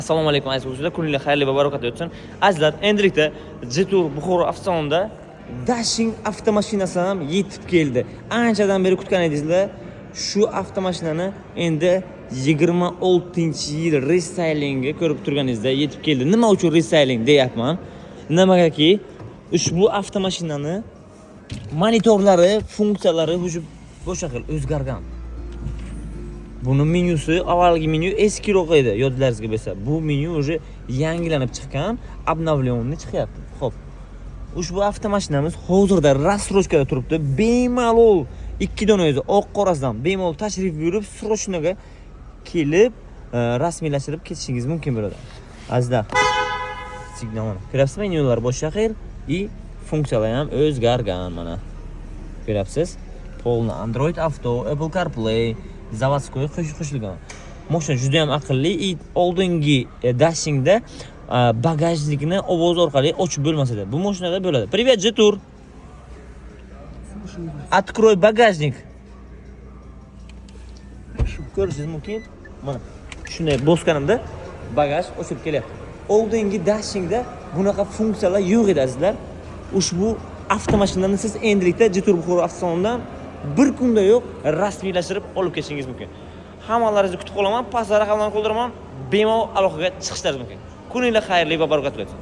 Assalomu alaykum, aziz o'quvchilar, kuninglar xayrli va barakatli o'tsin. Azizlar, endilikda Jetour Buxoro avtosalonida Dashing avtomashinasi ham yetib keldi. Anchadan beri kutgan edingizlar. Shu avtomashinani endi 26-yil restaylingi ko'rib turganingizda yetib keldi. Nima uchun restayling deyapman? Nimagaki, ushbu avtomashinani monitorlari, funksiyalari уже boshqa xil o'zgargan. Buni menyusi, avvalgi menyu eskiroq edi, yodlaringizga bo'lsa. Bu menyu уже yangilanib chiqqan, обновленный chiqyapti. Xo'p. Ushbu avtomashinamiz hozirda рассрочка da turibdi. Bemalol ikki dona o'zi oq qorasidan bemalol tashrif buyurib, срочно ga kelib, rasmiylashtirib ketishingiz mumkin bo'ladi. Azizlar, signal mana. Ko'ryapsizmi, menyular boshqa xil и funksiyalar ham o'zgargan mana. Ko'ryapsiz? Полный Android Auto, Apple CarPlay, заводской qo'shilgan. Mashina juda ham aqlli и oldingi Dashingda bagajnikni ovoz orqali ochib bo'lmas edi. Bu mashinada bo'ladi. Привет, Jetour. Открой багажник. Ko'rishingiz mumkin. Mana shunday bosganimda bagaj ochilib kelyapti. Oldingi Dashingda bunaqa funksiyalar yo'q edi, azizlar. Ushbu avtomashinani siz endilikda Jetour Buxoro avtosalonidan bir kunda yo'q rasmiylashtirib olib ketishingiz mumkin. Hammalaringizni kutib qolaman, pastda raqamlarni qo'ldiraman, bemalol aloqaga chiqishlaringiz mumkin. Kuninglar xayrli va barakatli o'tsin.